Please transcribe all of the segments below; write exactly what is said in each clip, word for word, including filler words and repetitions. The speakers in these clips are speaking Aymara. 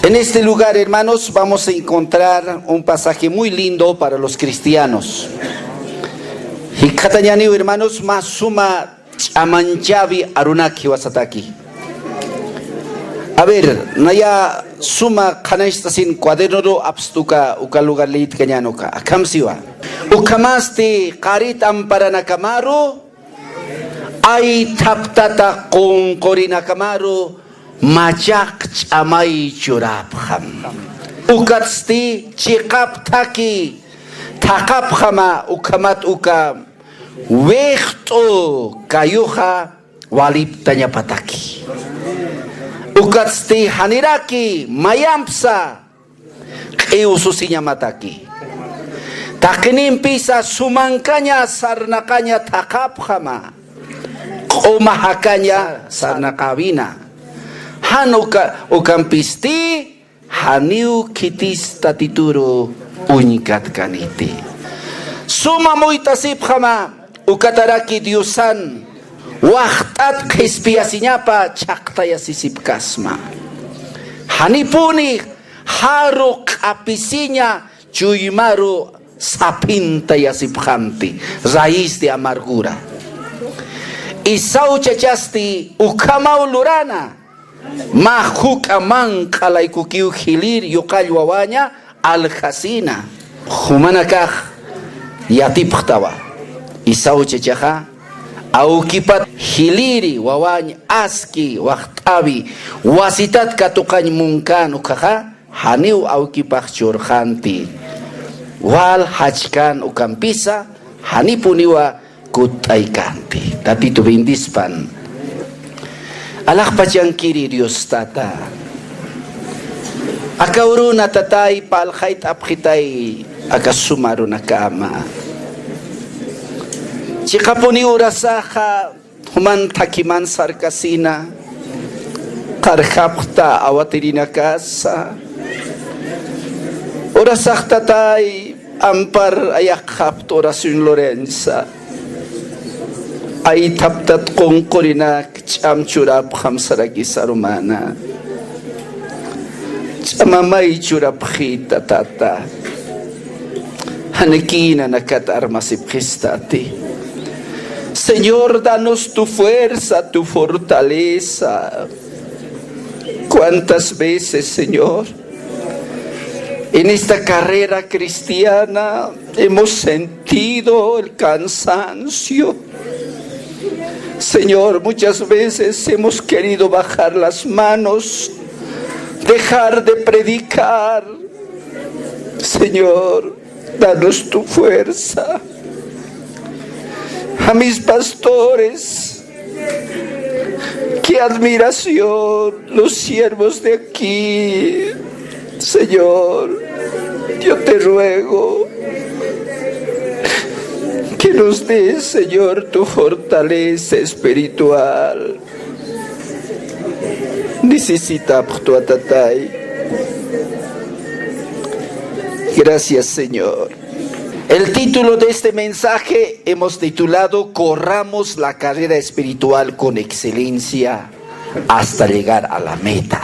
En este lugar, hermanos, vamos a encontrar un pasaje muy lindo para los cristianos. Jikxatañäniw, hermanos, mä suma ch'amanchawi arunak jiwasataki. A ver, naya suma qhanañcht'asin cuadernoru apst uka, uka lugar liyitkañän uka. Akham siwa. Ukhamasti qarit amparanakamaru, aythaptata qunqurinakamaru machaq ch'amay churapxam. Ukatsti chiqap thaki thaqapxama, ukhamat uka wixt'u kayuxa waliptañapataki. Ukatsti janiraki mayampsa q'iw susiñamataki. Taqinimpisa sumankaña sarnaqaña thaqapxama, q'uma jakaña sarnaqäwina. Jan uka, ukampisti janiw khitis Tatituru uñkatkaniti. Suma muyt'asipxama, ukataraki Diosan waxt'at qhispiyasiñapa chhaqtayasisipkasma. Janipuni jaru q'apisiña chuymaru saphintayasipxamti, raíz de amargura. Esaú chachasti ukhamaw lurana, mä juk'a manq'a laykukiw jilïr yuqall wawaña aljasina. Jumanakax yatipxtawa. Esaú chachaxa, awkipat jilïri wawañ aski waxt'äwi wasitat katuqañ munkän ukhaxa, janiw awkipax churxänti. Wal jachkän ukampisa, janipuniwa kutt'aykänti. Tatitu bendispan. Alaxpachankiri Dios Tata. Aka uruna Tatay, parlxayt'apxitay aka suma arunakama. Chiqapuniw urasaxa juman thakhiman sarkasina, qarjapxta awatirinakasa. Urasax Tatay, ampar ayaqxapxta oración lurañsa. Aythaptat qunqurinak ch'am churapxam sarakisa arumana. Ch'amamay churapxita, Tata. Janakïnanakat armasipxistati. Señor, danos tu fuerza, tu fortaleza. ¿Cuántas veces, Señor, en esta carrera cristiana hemos sentido el cansancio? Señor, muchas veces hemos querido bajar las manos, dejar de predicar. Señor, danos tu fuerza. A mis pastores, qué admiración, los siervos de aquí. Señor, yo te ruego que nos des, Señor, tu fortaleza espiritual. Necesitapxtwa, Tatay. Gracias, Señor. El título de este mensaje hemos titulado Corramos la carrera espiritual con excelencia hasta llegar a la meta.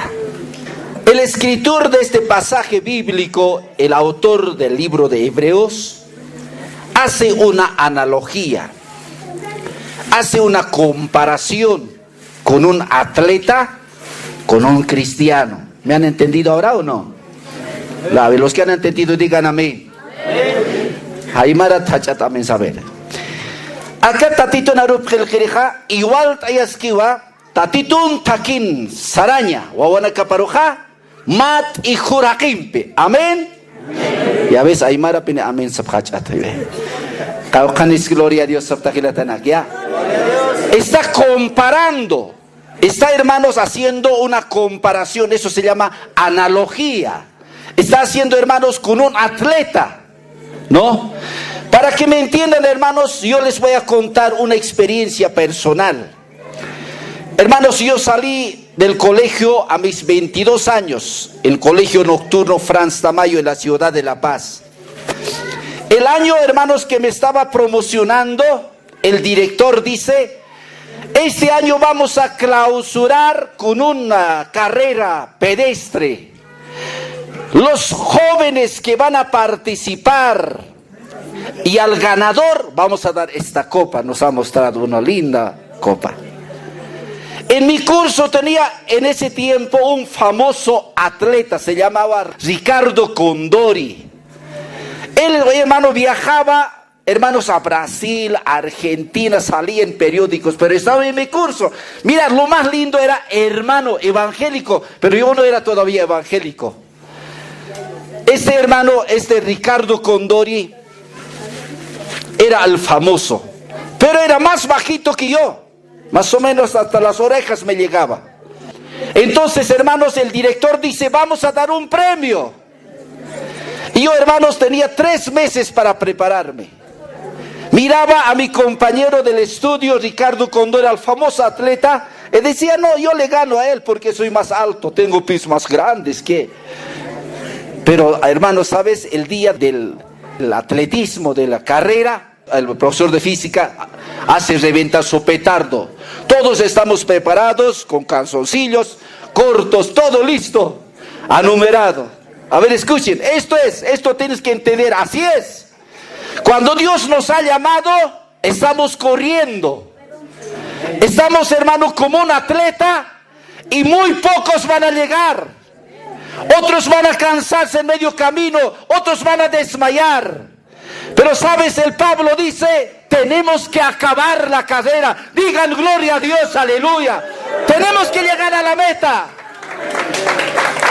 El escritor de este pasaje bíblico, el autor del libro de Hebreos, hace una analogía, hace una comparación con un atleta, con un cristiano. ¿Me han entendido ahora o no? La, los que han entendido, digan amén. Aymara thach'at amén saber. Aka Tatitun arup qillqirixa, igual t'ayaskiwa, Tatitun thakin saraña wawanakaparuxa, mä t'ijur jaqimpi. Amén. Y a veces aymarapini amén sapxach'at. Qawqhanis gloria a Dios sapta jilatanak, ya. Está comparando, está, hermanos, haciendo una comparación, eso se llama analogía. Está haciendo, hermanos, con un atleta, ¿no? Para que me entiendan, hermanos, yo les voy a contar una experiencia personal. Hermanos, yo salí del colegio a mis veintidós años, el colegio nocturno Franz Tamayo en la ciudad de La Paz. El año, hermanos, que me estaba promocionando, el director dice: "Este año vamos a clausurar con una carrera pedestre. Los jóvenes que van a participar y al ganador vamos a dar esta copa. Nos ha mostrado una linda copa. En mi curso tenía en ese tiempo un famoso atleta, se llamaba Ricardo Condori. Él, hermano, viajaba, hermanos, a Brasil, a Argentina, salía en periódicos, pero estaba en mi curso. Mira, lo más lindo era hermano evangélico, pero yo no era todavía evangélico. Este hermano, este Ricardo Condori, era el famoso, pero era más bajito que yo, más o menos hasta las orejas me llegaba. Entonces, hermanos, el director dice: "Vamos a dar un premio". Y yo, hermanos, tenía tres meses para prepararme. Miraba a mi compañero del estudio, Ricardo Condori, al famoso atleta, y decía: "No, yo le gano a él porque soy más alto, tengo pies más grandes que". Pero, hermano, ¿sabes? El día del, del atletismo, de la carrera, el profesor de física hace reventar su petardo. Todos estamos preparados, con calzoncillos cortos, todo listo, anumerado. A ver, escuchen, esto es, esto tienes que entender, así es. Cuando Dios nos ha llamado, estamos corriendo. Estamos, hermano, como un atleta y muy pocos van a llegar. Otros van a cansarse en medio camino, otros van a desmayar. Pero, ¿sabes? El Pablo dice: "Tenemos que acabar la carrera". Digan: "Gloria a Dios, aleluya". Tenemos que llegar a la meta.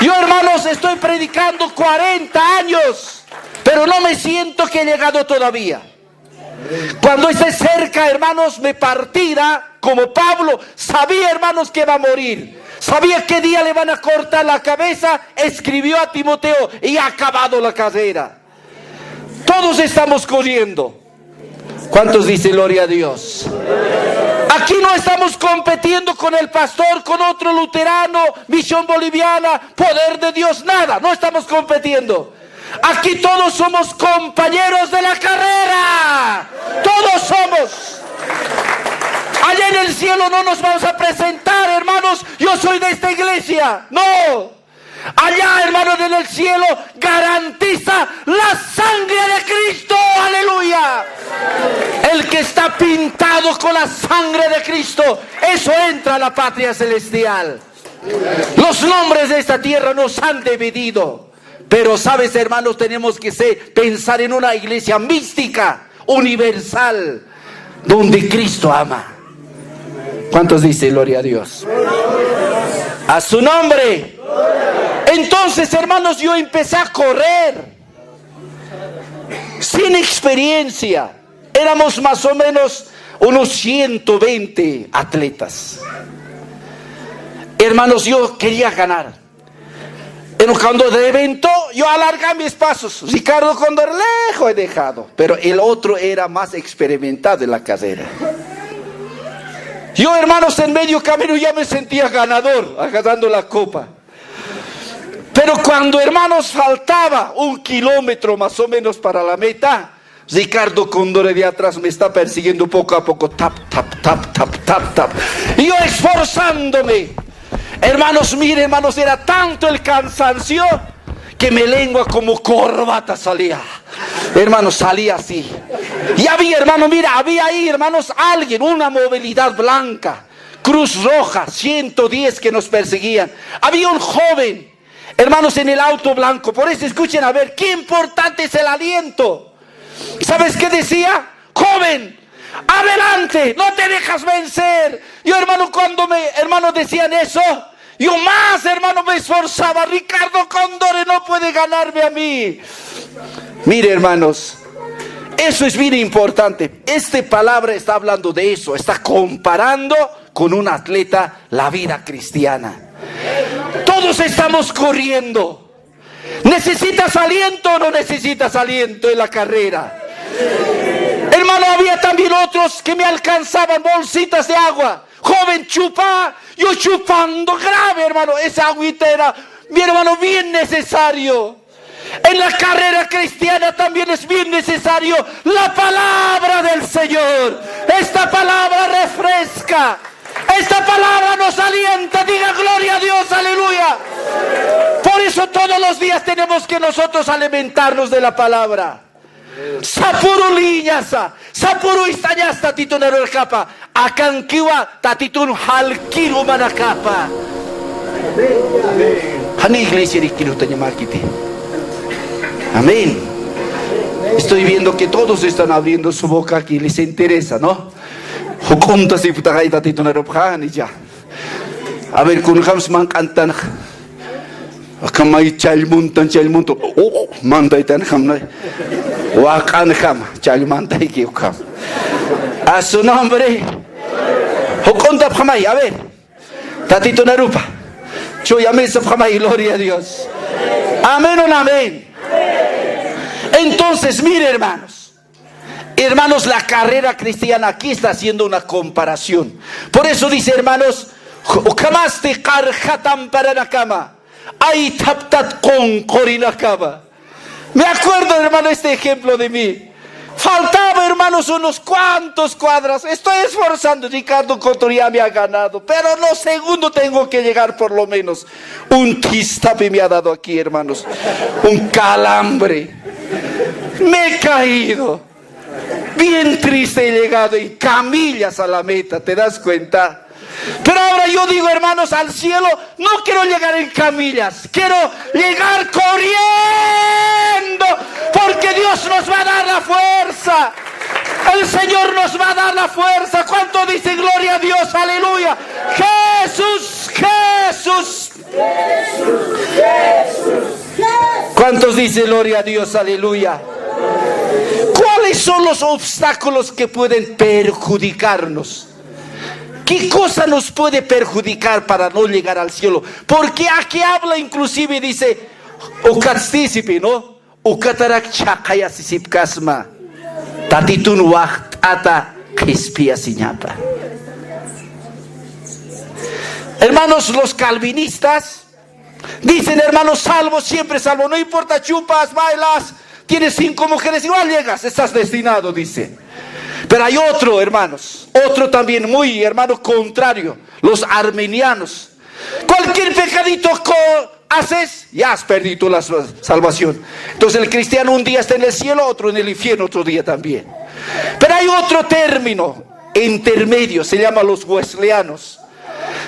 Yo, hermanos, estoy predicando cuarenta años, pero no me siento que he llegado todavía. Cuando esté cerca, hermanos, mi partida, como Pablo, sabía, hermanos, que va a morir. Sabía qué día le van a cortar la cabeza, escribió a Timoteo: "Y ha acabado la carrera". Todos estamos corriendo. ¿Cuántos dicen gloria a Dios? Aquí no estamos compitiendo con el pastor, con otro luterano, Misión Boliviana, Poder de Dios, nada. No estamos compitiendo. Aquí todos somos compañeros de la carrera. Todos somos. Allá en el cielo no nos vamos a presentar, hermanos: "Yo soy de esta iglesia". No. Allá, hermanos, en el cielo garantiza la sangre de Cristo. Aleluya. El que está pintado con la sangre de Cristo, eso entra a la patria celestial. Los nombres de esta tierra nos han dividido. Pero, ¿sabes, hermanos? Tenemos que ser, pensar en una iglesia mística, universal, donde Cristo ama. ¿Cuántos dicen gloria a Dios? A su nombre. Entonces, hermanos, yo empecé a correr sin experiencia. Éramos más o menos unos ciento veinte atletas. Hermanos, yo quería ganar. Pero cuando reventó, yo alargué mis pasos. Ricardo Condori lejos he dejado, pero el otro era más experimentado en la carrera. Yo, hermanos, en medio camino ya me sentía ganador, agarrando la copa. Pero cuando, hermanos, faltaba un kilómetro más o menos para la meta, Ricardo Condori de atrás me está persiguiendo poco a poco, tap, tap, tap, tap, tap, tap. Y yo esforzándome. Hermanos, mire, hermanos, era tanto el cansancio que mi lengua como corbata salía. Hermanos, salía así. Y había, hermano, mira, había ahí, hermanos, alguien, una movilidad blanca, Cruz Roja, ciento diez que nos perseguían. Había un joven, hermanos, en el auto blanco. Por eso escuchen, a ver, qué importante es el aliento. ¿Sabes qué decía? Joven, adelante, no te dejas vencer. Yo, hermano, cuando me, hermano, decían eso, yo más, hermano, me esforzaba. Ricardo Condori no puede ganarme a mí. Mire, hermanos, eso es bien importante. Esta palabra está hablando de eso, está comparando con un atleta la vida cristiana. Todos estamos corriendo. ¿Necesitas aliento o no necesitas aliento en la carrera? Hermano, había también otros que me alcanzaban bolsitas de agua. Joven, chupa, yo chupando, grave, hermano. Esa agüita era, mi hermano, bien necesario. En la carrera cristiana también es bien necesario la palabra del Señor. Esta palabra refresca. Esta palabra nos alienta. Diga gloria a Dios, aleluya. Por eso todo los días tenemos que nosotros alimentarnos de la palabra. Sapüru lïñasa, sapüru ist'añasa Tatitun arunakapa, akankiwa Tatitun jalkir jumanakapa. Jani iglesiar iskirutañamäkiti. Amén. Estoy viendo que todos están abriendo su boca aquí, les interesa, ¿no? Juk'untasiptaxay Tatitun arupxa, janicha. A ver, kunjams manq'antanxa. Akamay challmuntan, challmuntan. Oh, mantaytanjam, ¿no? Waq'anjam, challmantayki ukham. A su nombre. Juk'untapxamay, a ver. Tatitun arupa. Chuyamisapxamay, gloria a Dios. Amén o no amén. Entonces, mire, hermanos. Hermanos, la carrera cristiana aquí está haciendo una comparación. Por eso dice, hermanos, ukhamasti qarjat amparanakama, aythaptat qunqurinakama. Me acuerdo, hermano, este ejemplo de mí. Faltaba, hermanos, unos cuantos cuadras. Estoy esforzando, Ricardo Coturia me ha ganado, pero lo segundo tengo que llegar por lo menos. Un tistapi me ha dado aquí, hermanos. Un calambre. Me he caído. Bien triste he llegado en camillas a la meta, ¿te das cuenta? Pero ahora yo digo, hermanos, al cielo no quiero llegar en camillas, quiero llegar corriendo, porque Dios nos va a dar la fuerza. El Señor nos va a dar la fuerza. ¿Cuánto dicen gloria a Dios? Aleluya. Jesús, Jesús. ¿Cuántos dicen gloria a Dios? Aleluya. ¿Cuáles son los obstáculos que pueden perjudicarnos? ¿Qué cosa nos puede perjudicar para no llegar al cielo? Porque aquí habla inclusive, dice, ukatsisipi, ¿no? Ukatarak chhaqayasisipkasma, Tatitun waxt'ata qhispiyasiñapa. Hermanos, los calvinistas dicen, hermanos, salvo, siempre salvo. No importa, chupas, bailas, tienes cinco mujeres, igual llegas, estás destinado, dice. Pero hay otro, hermanos, otro también muy, hermano, contrario, los arminianos. Cualquier pecadito co-, haces, ya has perdido la sa-, salvación. Entonces el cristiano un día está en el cielo, otro en el infierno, otro día también. Pero hay otro término intermedio, se llama los wesleyanos.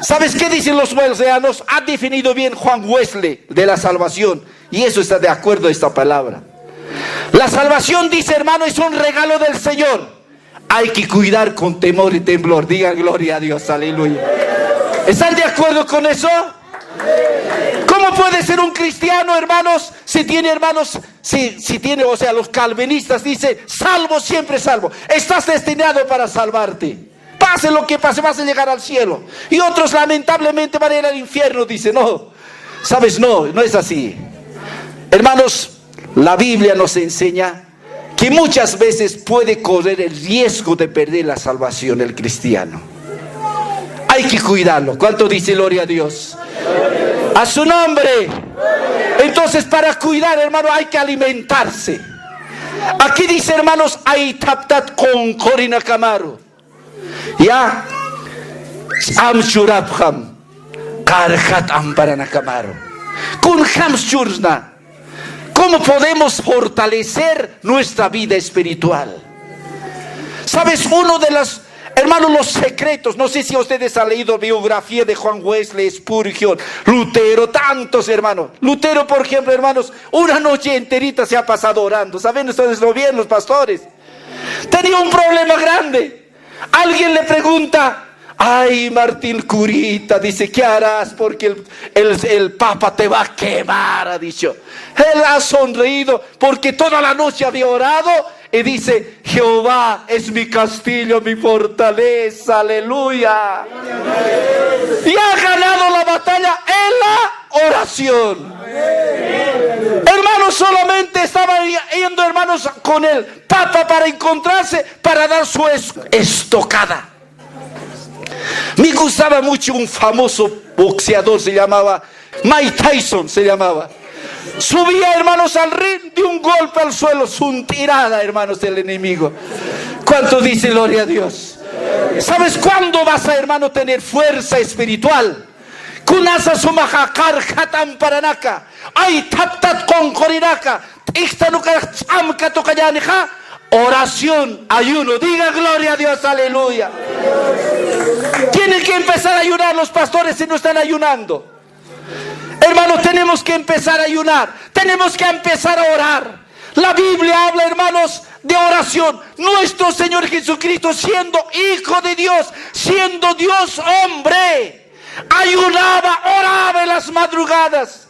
¿Sabes qué dicen los wesleyanos? Ha definido bien Juan Wesley de la salvación. Y eso está de acuerdo a esta palabra. La salvación, dice, hermano, es un regalo del Señor. Hay que cuidar con temor y temblor. Digan gloria a Dios, aleluya. ¿Están de acuerdo con eso? ¿Cómo puede ser un cristiano, hermanos, si tiene, hermanos, si, si tiene, o sea, los calvinistas dicen, salvo, siempre salvo. Estás destinado para salvarte. Pase lo que pase, vas a llegar al cielo. Y otros, lamentablemente, van a ir al infierno, dicen. No, sabes, no, no es así. Hermanos, la Biblia nos enseña que muchas veces puede correr el riesgo de perder la salvación el cristiano. Hay que cuidarlo. ¿Cuánto dice gloria a Dios? A su nombre. Entonces, para cuidar, hermano, hay que alimentarse. Aquí dice, hermanos, aythaptat qunqurinakamaru. Ya, ch'am churapxam, qarjat amparanakamaru. Kunjams churna. ¿Cómo podemos fortalecer nuestra vida espiritual? ¿Sabes? Uno de los, hermano, los secretos, no sé si ustedes han leído biografía de Juan Wesley, Spurgeon, Lutero, tantos hermanos. Lutero, por ejemplo, hermanos, una noche enterita se ha pasado orando. ¿Saben ustedes lo bien, los pastores? Tenía un problema grande. Alguien le pregunta, ay, Martín Curita, dice, ¿qué harás? Porque el, el, el Papa te va a quemar, ha dicho. Él ha sonreído porque toda la noche había orado y dice, Jehová es mi castillo, mi fortaleza, aleluya. Y ha ganado la batalla en la oración. Hermanos, solamente estaba yendo, hermanos, con el Papa para encontrarse, para dar su es-, estocada. Me gustaba mucho un famoso boxeador, se llamaba Mike Tyson, se llamaba. Subía, hermanos, al ring, de un golpe al suelo, su tirada, hermanos, del enemigo. ¿Cuánto dice gloria a Dios? ¿Sabes cuándo vas a, hermano, tener fuerza espiritual? Kunasa sumaxa qarjat amparanaka, Ay thaptat qunqurinaka, t'ijtan ukax ch'am katuqañänixa, oración, ayuno. Diga gloria a Dios, aleluya. Tienen que empezar a ayunar los pastores si no están ayunando. Hermanos, tenemos que empezar a ayunar. Tenemos que empezar a orar. La Biblia habla, hermanos, de oración. Nuestro Señor Jesucristo, siendo Hijo de Dios, siendo Dios hombre, ayunaba, oraba en las madrugadas.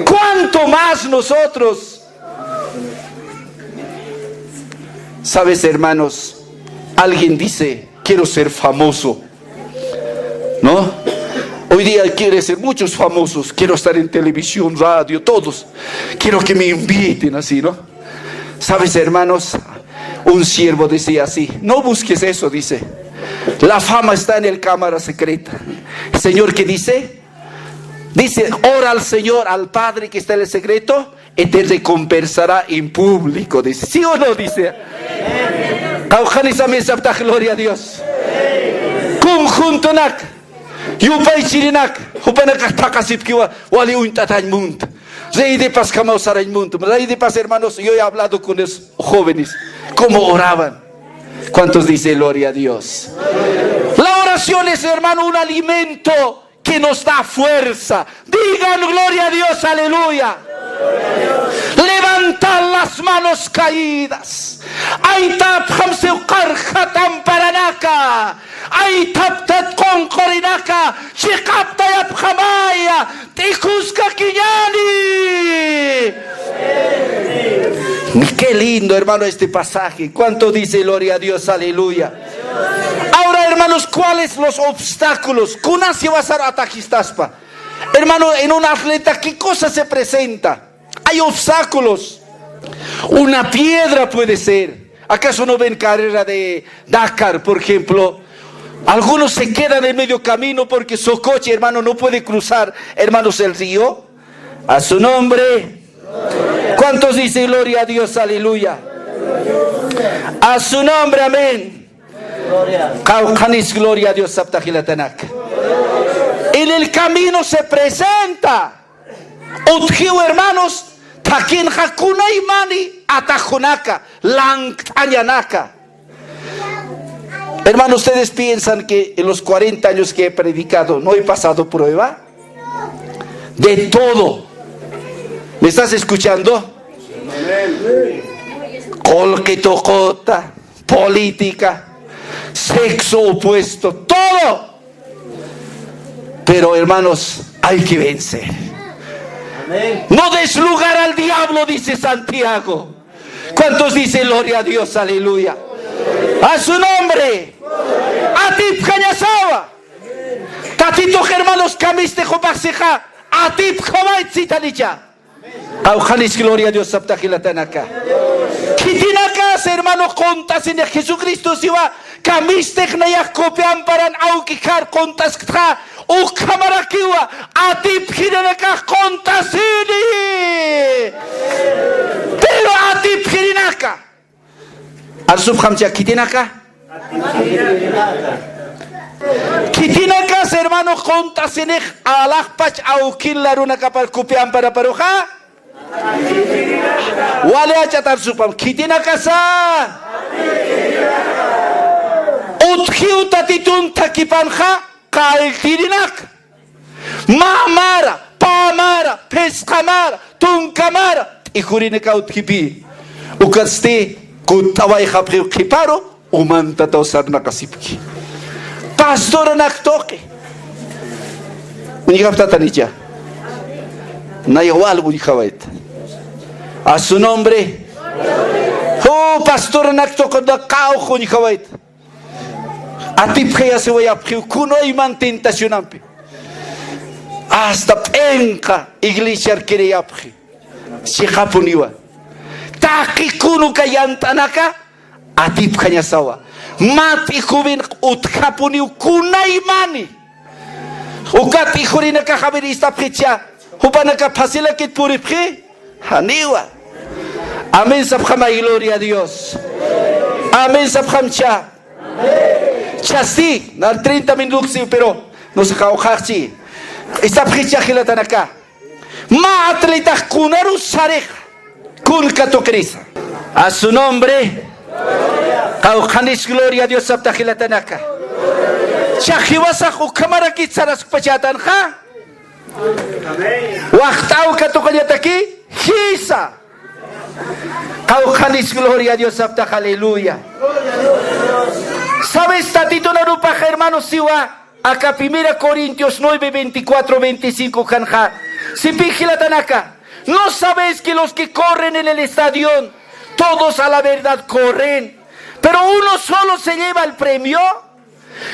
¿Cuánto más nosotros? Sabes, hermanos, alguien dice: "Quiero ser famoso", ¿no? Hoy día quiere ser muchos famosos, quiero estar en televisión, radio, todos. Quiero que me inviten así, ¿no? Sabes, hermanos, un siervo decía así: "No busques eso", dice. "La fama está en el cámara secreta". El Señor, ¿qué dice? Dice: "Ora al Señor, al Padre que está en el secreto, y te recompensará en público", dice. ¿Sí o no? Dice. Qawqhanis amén saptax, gloria a Dios. Conjuntonak, yupaychirinak, jupanakax thaqasipkiwa, wali uñt'atañ munta. Rey de Paz kamaw sarañ munta. Rey de Paz, hermanos, yo he hablado con los jóvenes, cómo oraban. ¿Cuántos dicen gloria a Dios? La oración es, hermano, un alimento que nos da fuerza. Digan gloria a Dios, aleluya. Levantar las manos caídas. Aytapxam siw qarjat amparanaka. Aytaptat qunqurinaka. Chiqaptayapxamaya. T'ikuskakiñäni. Qué lindo, hermano, este pasaje. ¿Cuánto dice gloria a Dios? Aleluya. Ahora, hermanos, ¿cuáles los obstáculos? Kunas jiwasaru atakistaspa. Hermano, en un atleta, ¿qué cosa se presenta? Hay obstáculos. Una piedra puede ser. ¿Acaso no ven carrera de Dakar, por ejemplo? Algunos se quedan en medio camino porque su coche, hermano, no puede cruzar, hermanos, el río. A su nombre. ¿Cuántos dicen gloria a Dios? Aleluya. A su nombre, amén. Qawqhanis gloria a Dios saptax, jilatanaka. En el camino se presenta. Utjiw, hermanos, thakinxa kunaymani atajunaka, lankt'añanaka. Hermano, ¿ustedes piensan que en los cuarenta años que he predicado no he pasado prueba? De todo. ¿Me estás escuchando? Qullqi tuquta, política, sexo opuesto, todo. Pero, hermanos, hay que vencer. Amén. No des lugar al diablo, dice Santiago. ¿Cuántos dicen gloria a Dios? Aleluya. A su nombre. Atipkañasawa. Tatitux, hermanos, kamistix jupax sixa atipkawayt sitanicha. Qawqhanis gloria a Dios saptax, jilatanaka. Khitinakas, hermano, qunt'asinix Jesucristo siwa, kamistix nayax kupi amparan awkikar qunt'asktxa, ukhamarakiwa, atipjirinakax qunt'asini. Pero atipjirinaka. Arsupxamcha khitinaka. Khitinakas, hermano, qunt'asinix alaxpach awkin larunakapar kupi amparaparuxa. Wali ach'at arsupam. Khitinakasa. Utjiw Tatitun thakipanxa qalltirinaka. Mä mara, pä mara, phisqa mara, tunka mara, t'ijurinakaw utjipi. Ukatsti kutt'awayxapxiw qhiparu, umantataw sarnaqasipki. Pastoranak tuqi. Uñjapxtatanicha. Nayaw wal uñjawayta. A su nombre. Ju pastoranak tuqi na qawq uñjawayta. Atipjayasiwayapxiw kunayman tentacionampi. Hasta p'inqa iglesiar kiriyapxi. Chiqapuniwa. Taqi kun uka yant'anaka atipjañasawa. Mä t'ijuwin utjapuniw kunaymani. Uka t'ijurinakax a ver istapxicha. Jupanaka phasilakit puripxi. Janiwa. Amén sapxamay, gloria a Dios. Amén sapxamcha. Chasti, nar treinta minutos, sí, pero no se jaujachi. Istapxicha jilatanaka. Mä atletax kunarus sarixa, kun katuqirisa. A su nombre. Qawqhanis gloria a Dios sapta jilatanaka. Chax jiwasax ukhamaraki saraskpachätanxa. Waxt'aw katuqañataki jisa. Qawqhanis gloria a Dios sapta, aleluya. Sabes, tatitun arupax hermanos siwa, aka Primera Corintios nueve, veinticuatro, veinticinco kanxa. Sipi jilatanaka. ¿No sabéis que los que corren en el estadio, todos a la verdad corren, pero uno solo se lleva el premio?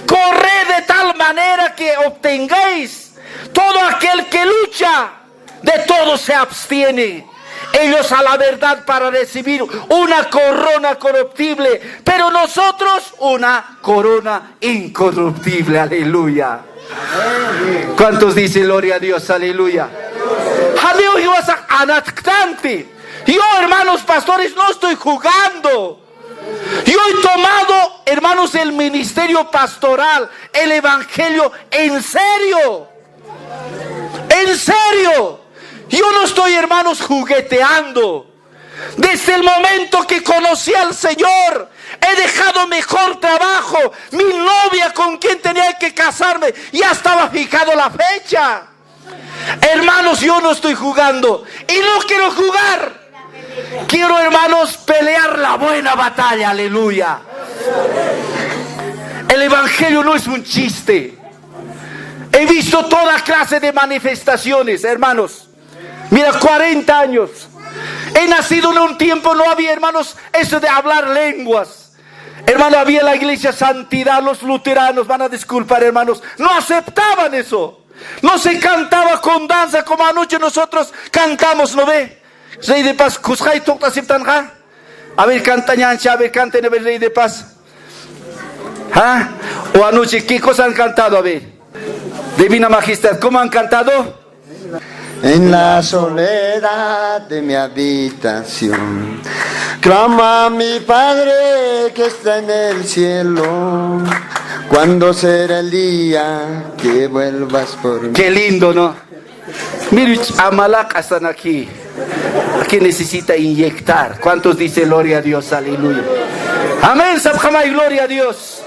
Corred de tal manera que obtengáis. Todo aquel que lucha, de todo se abstiene. Ellos a la verdad para recibir una corona corruptible, pero nosotros una corona incorruptible. Aleluya. ¿Cuántos dicen gloria a Dios? Aleluya. Janiw jiwasax anatktanti. Yo, hermanos pastores, no estoy jugando. Yo he tomado, hermanos, el ministerio pastoral, el evangelio en serio. En serio. Yo no estoy, hermanos, jugueteando. Desde el momento que conocí al Señor, he dejado mejor trabajo. Mi novia con quien tenía que casarme, ya estaba fijado la fecha. Hermanos, yo no estoy jugando y no quiero jugar. Quiero, hermanos, pelear la buena batalla. Aleluya. El evangelio no es un chiste. He visto toda clase de manifestaciones, hermanos. Mira, cuarenta años. He nacido en un tiempo, no había, hermanos, eso de hablar lenguas. Hermano, había la iglesia Santidad, los luteranos, van a disculpar, hermanos, no aceptaban eso. No se cantaba con danza como anoche nosotros cantamos, ¿no ve? Rey de Paz, kusqay tuqt'asiptanqa. A ver, cantañancha, a ver, canten, a ver, Rey de Paz. ¿Ah? O anoche, ¿qué cosa han cantado? A ver. Divina Majestad, ¿cómo han cantado? En la soledad de mi habitación, clamo a mi Padre que está en el cielo. ¿Cuándo será el día que vuelvas por mí? Qué lindo, ¿no? Mire, ch'amalaqa están aquí. Aquí necesita inyectar. ¿Cuántos dicen gloria a Dios? Aleluya. Amén. Sapxamay, gloria a Dios.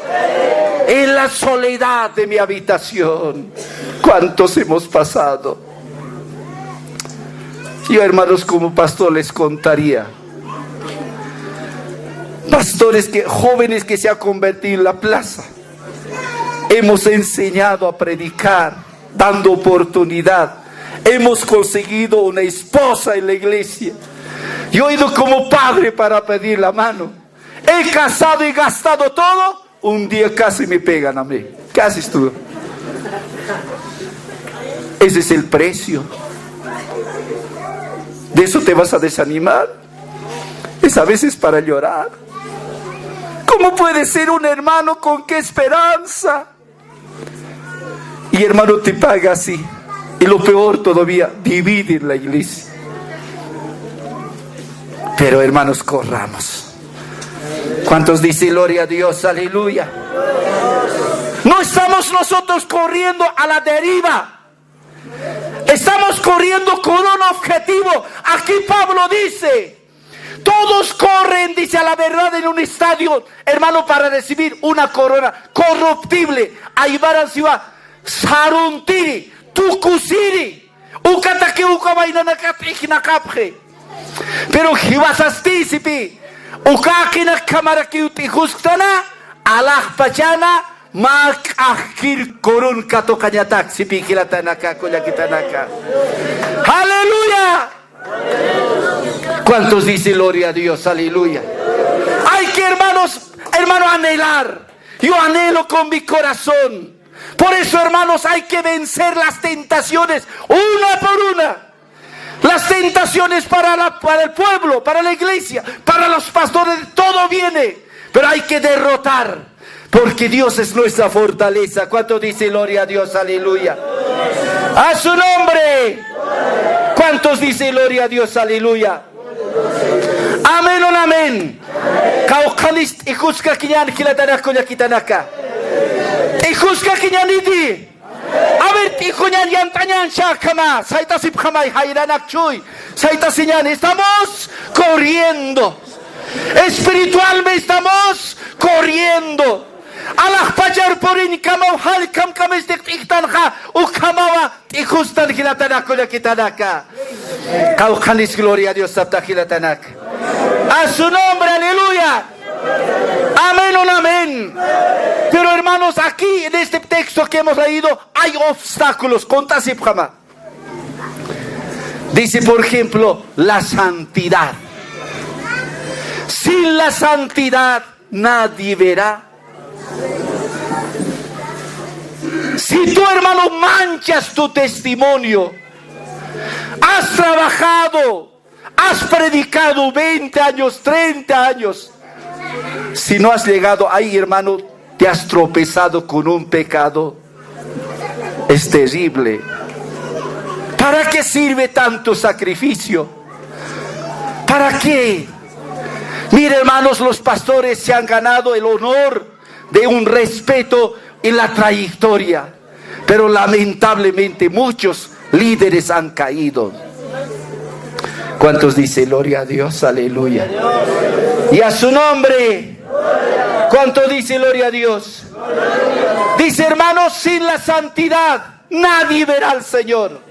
En la soledad de mi habitación. ¿Cuántos hemos pasado? Yo, hermanos, como pastor les contaría. Pastores que, jóvenes que se han convertido en la plaza. Hemos enseñado a predicar, dando oportunidad. Hemos conseguido una esposa en la iglesia. Yo he ido como padre para pedir la mano. He casado y gastado todo. Un día casi me pegan a mí. ¿Qué haces tú? Ese es el precio. ¿De eso te vas a desanimar? Es a veces para llorar. ¿Cómo puede ser un hermano con qué esperanza? Y hermano, te paga así. Y lo peor todavía, divide la iglesia. Pero hermanos, corramos. ¿Cuántos dicen gloria a Dios? Aleluya. No estamos nosotros corriendo a la deriva. Estamos corriendo con un objetivo. Aquí Pablo dice, todos corren, dice, a la verdad en un estadio, hermano, para recibir una corona corruptible. Aymaran siwa, saruntiri, tukusiri. Ukataki uka waynanakat ijnaqapxi. Pero jiwasasti sipi, uka qinakjamarakiw t'ijusktana, alaxpachana, mä k'ajkir kurun katuqañatak sipi jilatanaka, kullakitanaka. Aleluya. ¿Cuántos dicen gloria a Dios? Aleluya. Hay que, hermanos, hermano, anhelar. Yo anhelo con mi corazón. Por eso, hermanos, hay que vencer las tentaciones una por una. Las tentaciones para la, para el pueblo, para la iglesia, para los pastores, todo viene. Pero hay que derrotar. Porque Dios es nuestra fortaleza. ¿Cuántos dicen gloria a Dios? Aleluya. A su nombre. ¿Cuántos dicen gloria a Dios? Aleluya. Amén o no amén. Qawqhanis t'ijuskäkiñän jilatanaka, kullakitanaka. T'ijuskäkiñäniti. A ver, t'ijuñan, yant'añan, chakama, sayt'asipxamay, jayranak chuy, sayt'asiñan, estamos corriendo. Espiritualmente estamos corriendo. Alaxpachar puriñkamaw, jallkamkamasti q'ixtanxa, ukhamawa, t'ijustan jilatanaka, kullakitanaka. Qawqhanis gloria a Dios sapta jilatanaka. A su nombre, aleluya. Amén, un amén. Pero hermanos, aquí en este texto que hemos leído hay obstáculos. Contasi pjama. Dice, por ejemplo, la santidad. Sin la santidad nadie verá. Si tú, hermano, manchas tu testimonio, has trabajado, has predicado veinte años, treinta años, si no has llegado ahí, hermano, te has tropezado con un pecado. Es terrible. ¿Para qué sirve tanto sacrificio? ¿Para qué? Mire, hermanos, los pastores se han ganado el honor de un respeto en la trayectoria, pero lamentablemente muchos líderes han caído. ¿Cuántos dicen gloria a Dios? Aleluya. Y a su nombre. ¿Cuántos dicen gloria a Dios? Dice, hermanos, sin la santidad nadie verá al Señor.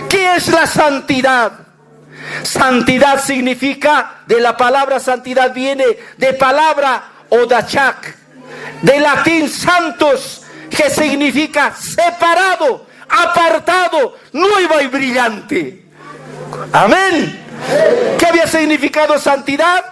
¿Qué es la santidad? Santidad significa, de la palabra santidad viene de palabra odachak, de latín santos, que significa separado, apartado, nuevo y brillante. Amén. ¿Qué había significado santidad?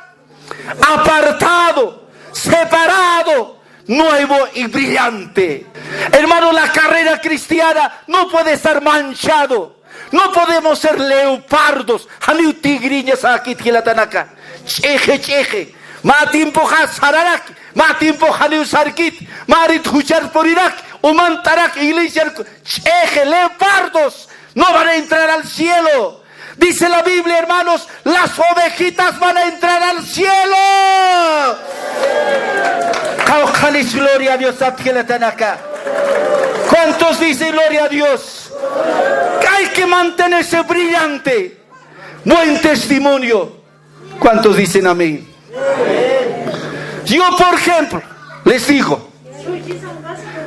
Apartado, separado, nuevo y brillante. Hermano, la carrera cristiana no puede estar manchado. No podemos ser leopardos. Janiw tigriñasäkit jilatanaka. Ch'ixi, ch'ixi. Mä tiempoxa sararaki. Mä tiempo janiw sarkit. Märit juchar purirak. Umant'arak iglesiar. Ch'ixi, leopardos no van a entrar al cielo. Dice la Biblia, hermanos, las ovejitas van a entrar al cielo. Qawqhanis gloria a Dios sapta jilatanaka. ¿Cuántos dicen gloria a Dios? Hay que mantenerse brillante, buen testimonio. ¿Cuántos dicen amén? Yo, por ejemplo, les digo,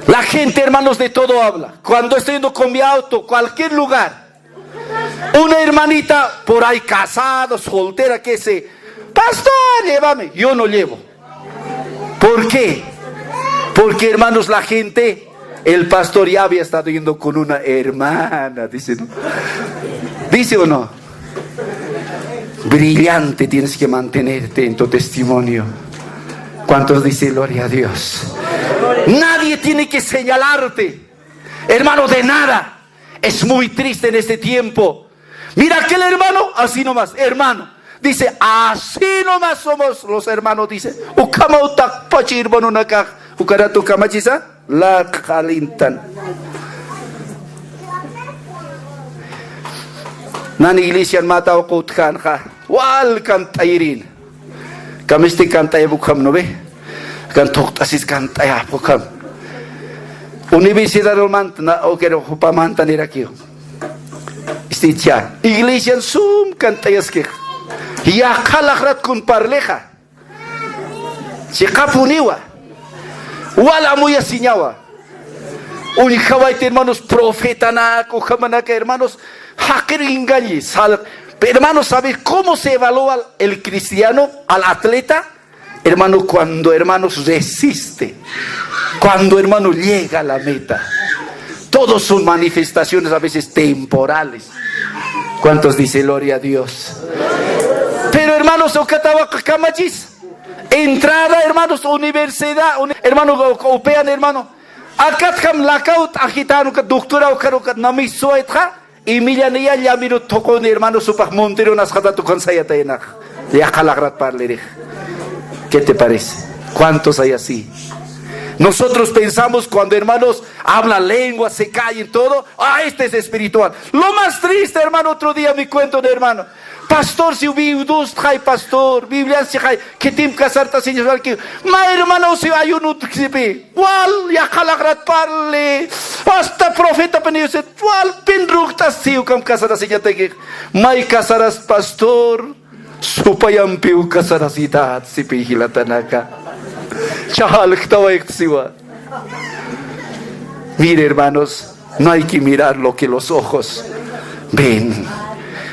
la gente, hermanos, de todo habla. Cuando estoy yendo con mi auto, cualquier lugar, una hermanita por ahí casada, soltera, que se, "Pastor, llévame". Yo no llevo. ¿Por qué? Porque, hermanos, la gente, el pastor ya había estado yendo con una hermana, dice, ¿no? ¿Dice o no? Brillante tienes que mantenerte en tu testimonio. ¿Cuántos dicen gloria a Dios? Nadie tiene que señalarte, hermano, de nada. Es muy triste en este tiempo. Mira aquel hermano, así nomás, hermano. Dice, así nomás somos los hermanos, dice. Ukhamaw taqpachi hermanonakax, ukaratu kamachisa, la qhalintan. Nan iglesian mataw qutkanxa, wal kant'ayirin. Kamisti kant'ayap ukham, ¿no ve? Kan thuqt'asis kant'ayap ukham. Universidad manta, na, ukero jupamanta nirakiw. Isticha, iglesian sum kant'ayaskix. Yaqha laxrat kun parlixa. Chiqapuniwa. Wal amuyasiñawa. Uñjawayta, hermanos, profetanak, ukhamanaka, hermanos, jaqir engañi, sal-, hermanos, ¿sabes cómo se evalúa el cristiano, al atleta? Hermano, cuando, hermanos, resiste, cuando, hermano, llega a la meta. Todos son manifestaciones a veces temporales. ¿Cuántos dicen gloria a Dios? Pero, hermanos, ukatawa kamachis. Entrada, hermanos, universidad, uni-, hermano, upean, hermano. Akatjam lakaw t'ajitan ukat, doctora ukat, ukat namis suwaytxa. Imillaniyalla llamirut thuquni, hermano, supax monteronasxatatukan sayataynax. Yaqha laxrat parlirix. ¿Qué te parece? ¿Cuántos hay así? Nosotros pensamos cuando, hermanos, habla lengua, se cae en todo, ah, este es espiritual. Lo más triste, hermano, otro día me cuento de hermano. Pastor, siw viudustxay, pastor, Biblian sixay, khitim casart'asiñas walki. Mä hermano, siw ayunutxipi. Wal, yaqha laqrat parli. Hasta profeta piniusit. Wal, pin rukt'as siw ukham casarasiñatakix. May casaras, pastor. Supayampiw casarasitat, sipi jilatanaka. Ch'ajalktawaykt siwa. Mire, hermanos, no hay que mirar lo que los ojos ven.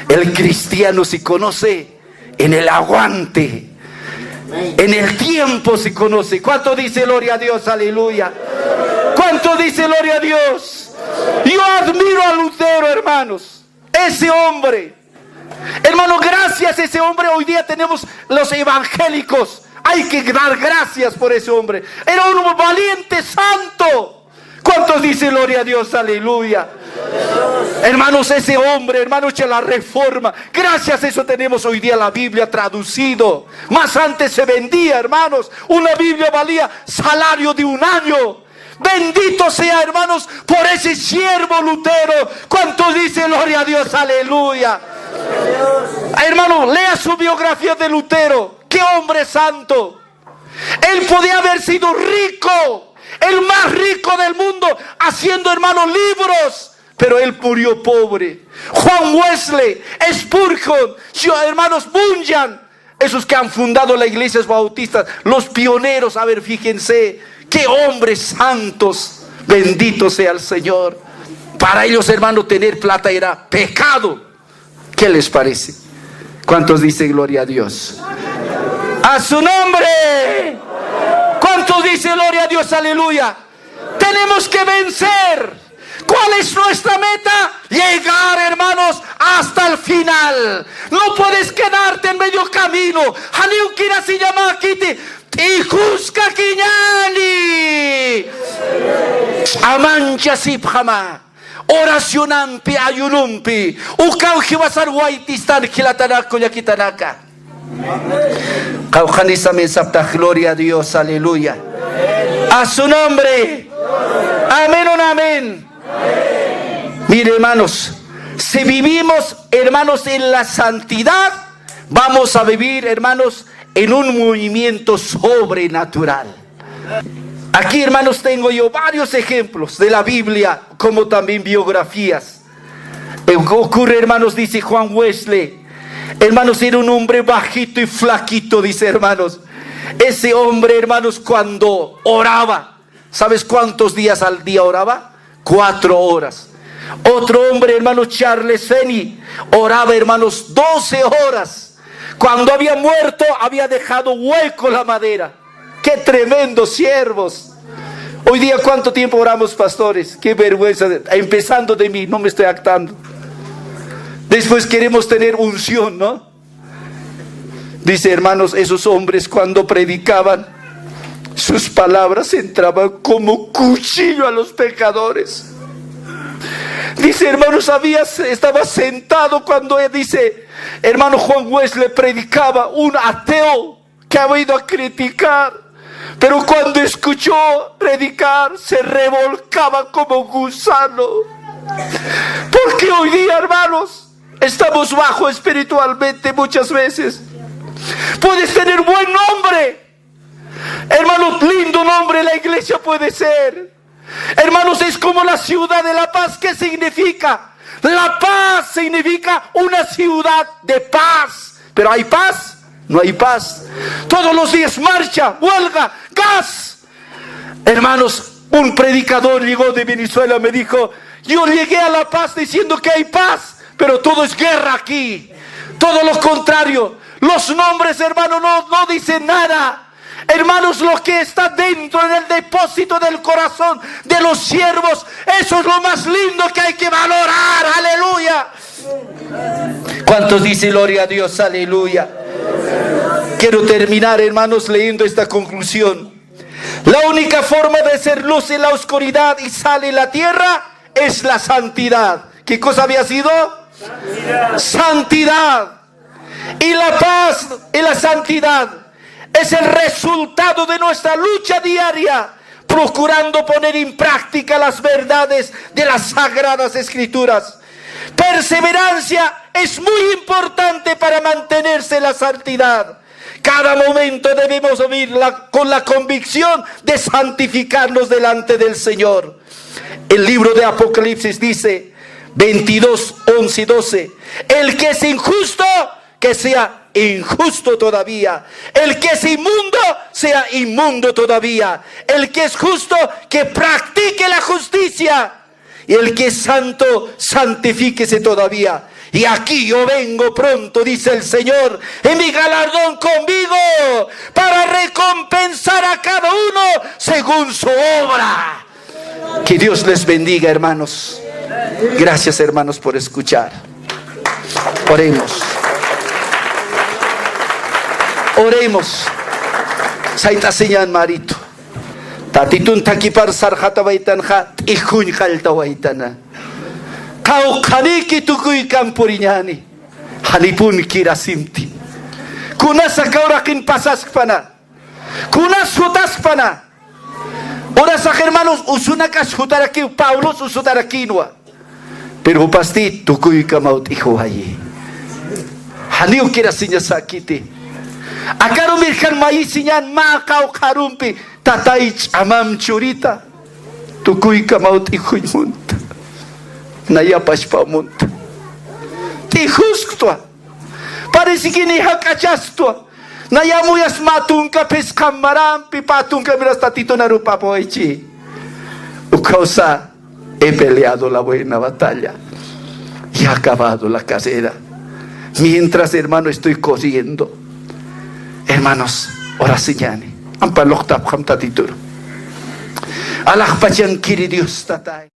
El cristiano se conoce en el aguante. En el tiempo se conoce. ¿Cuánto dice gloria a Dios? Aleluya. ¿Cuánto dice gloria a Dios? Yo admiro a Lutero, hermanos. Ese hombre. Hermano, gracias a ese hombre hoy día tenemos los evangélicos. Hay que dar gracias por ese hombre. Era un hombre valiente, santo. ¿Cuántos dicen gloria a Dios? Aleluya. Hermanos, ese hombre, hermanos, echa la reforma. Gracias a eso tenemos hoy día la Biblia traducido. Más antes se vendía, hermanos. Una Biblia valía salario de un año. Bendito sea, hermanos, por ese siervo Lutero. ¿Cuántos dicen gloria a Dios? Aleluya. Hermano, lea su biografía de Lutero. Qué hombre santo. Él podía haber sido rico, el más rico del mundo, haciendo, hermano, libros, pero él murió pobre. Juan Wesley, Spurgeon, yo, hermanos, Bunyan, esos que han fundado las iglesias bautistas, los pioneros, a ver, fíjense, qué hombres santos, bendito sea el Señor. Para ellos, hermano, tener plata era pecado. ¿Qué les parece? ¿Cuántos dicen gloria a Dios? A su nombre. ¿Cuántos dicen gloria a Dios? Aleluya. Tenemos que vencer. ¿Cuál es nuestra meta? Llegar, hermanos, hasta el final. No puedes quedarte en medio camino. Janiw kirasiñamäkiti, t'ijuskakiñäni. Ch'amanchasipxama. Oracionampi, ayunompi, ukaw jiwasar waytistan jilatanak kullakitanaka. Qawqhanis amén saptax, gloria a Dios, aleluya. A su nombre. Amén o no amén. Mire, hermanos, si vivimos, hermanos, en la santidad, vamos a vivir, hermanos, en un movimiento sobrenatural. Aquí, hermanos, tengo yo varios ejemplos de la Biblia, como también biografías. Eh, ocurre, hermanos, dice Juan Wesley. Hermanos, era un hombre bajito y flaquito, dice, hermanos. Ese hombre, hermanos, cuando oraba, ¿sabes cuántos días al día oraba? Cuatro horas. Otro hombre, hermano, Charles Finney, oraba, hermanos, doce horas. Cuando había muerto, había dejado hueco la madera. Qué tremendos siervos. Hoy día, ¿cuánto tiempo oramos, pastores? Qué vergüenza. Empezando de mí, no me estoy actando. Después queremos tener unción, ¿no? Dice, hermanos, esos hombres cuando predicaban, sus palabras entraban como cuchillo a los pecadores. Dice, hermanos, había, estaba sentado cuando, eh, dice, hermano Juan Wesley predicaba, un ateo que ha venido a criticar, pero cuando escuchó predicar, se revolcaba como gusano. Porque hoy día, hermanos, estamos bajo espiritualmente muchas veces. Puedes tener buen nombre. Hermano, lindo nombre la iglesia puede ser. Hermanos, es como la ciudad de La Paz. ¿Qué significa? La Paz significa una ciudad de paz. Pero ¿hay paz? No hay paz. Todos los días marcha, huelga, gas. Hermanos, un predicador llegó de Venezuela, me dijo: "Yo llegué a La Paz diciendo que hay paz, pero todo es guerra aquí. Todo lo contrario. Los nombres, hermano, no, no dicen nada. Hermanos, lo que está dentro en el depósito del corazón de los siervos, eso es lo más lindo que hay que valorar". Aleluya. ¿Cuántos dicen gloria a Dios? Aleluya. Quiero terminar, hermanos, leyendo esta conclusión. La única forma de ser luz en la oscuridad y sal en la tierra es la santidad. ¿Qué cosa había sido? Santidad. Santidad. Y la paz y la santidad es el resultado de nuestra lucha diaria, procurando poner en práctica las verdades de las Sagradas Escrituras. Perseverancia es muy importante. urgente para mantenerse la santidad. Cada momento debemos vivir la, con la convicción de santificarnos delante del Señor. El libro de Apocalipsis dice, veintidós, once y doce: "El que es injusto, que sea injusto todavía. El que es inmundo, sea inmundo todavía. El que es justo, que practique la justicia. Y el que es santo, santifíquese todavía. Y aquí yo vengo pronto", dice el Señor, "y mi galardón conmigo, para recompensar a cada uno según su obra". Que Dios les bendiga, hermanos. Gracias, hermanos, por escuchar. Oremos. Oremos. Sayt'asiñan, Marito. Tatitun thakipar sarxatawaytanxa, t'ijkuñ qalltawaytana. Qawqhaniki tukuykan puriñani. Janipun kirasimti. Kunas aka uraqin pasaskpana. Kunas jutaskpana. Urasax, hermanos, usunakas jutarakiw, Pablos usutarakïnwa. Pero jupasti tukuykamaw t'ijwayi. Janiw kirasiñasäkiti. Aka arumir jan mayisiñan mä qawqha arumpi, Tatay, ch'amam churita. Tukuykamaw t'ijkuñ munta. Naya pachpaw munta. T'ijusktwa. Parece que ni jak'achastwa. Naya muyas mä tunka phisqham marampi, pä tunka miras Tatitun arupäpawayichi. Ukhawsa, he peleado la buena batalla. Y he acabado la carrera. Mientras, hermano, estoy corriendo. Hermanos, orasiñani. Ampa luqtapxam Tatituru. Alaxpachankiri Dios Tatay.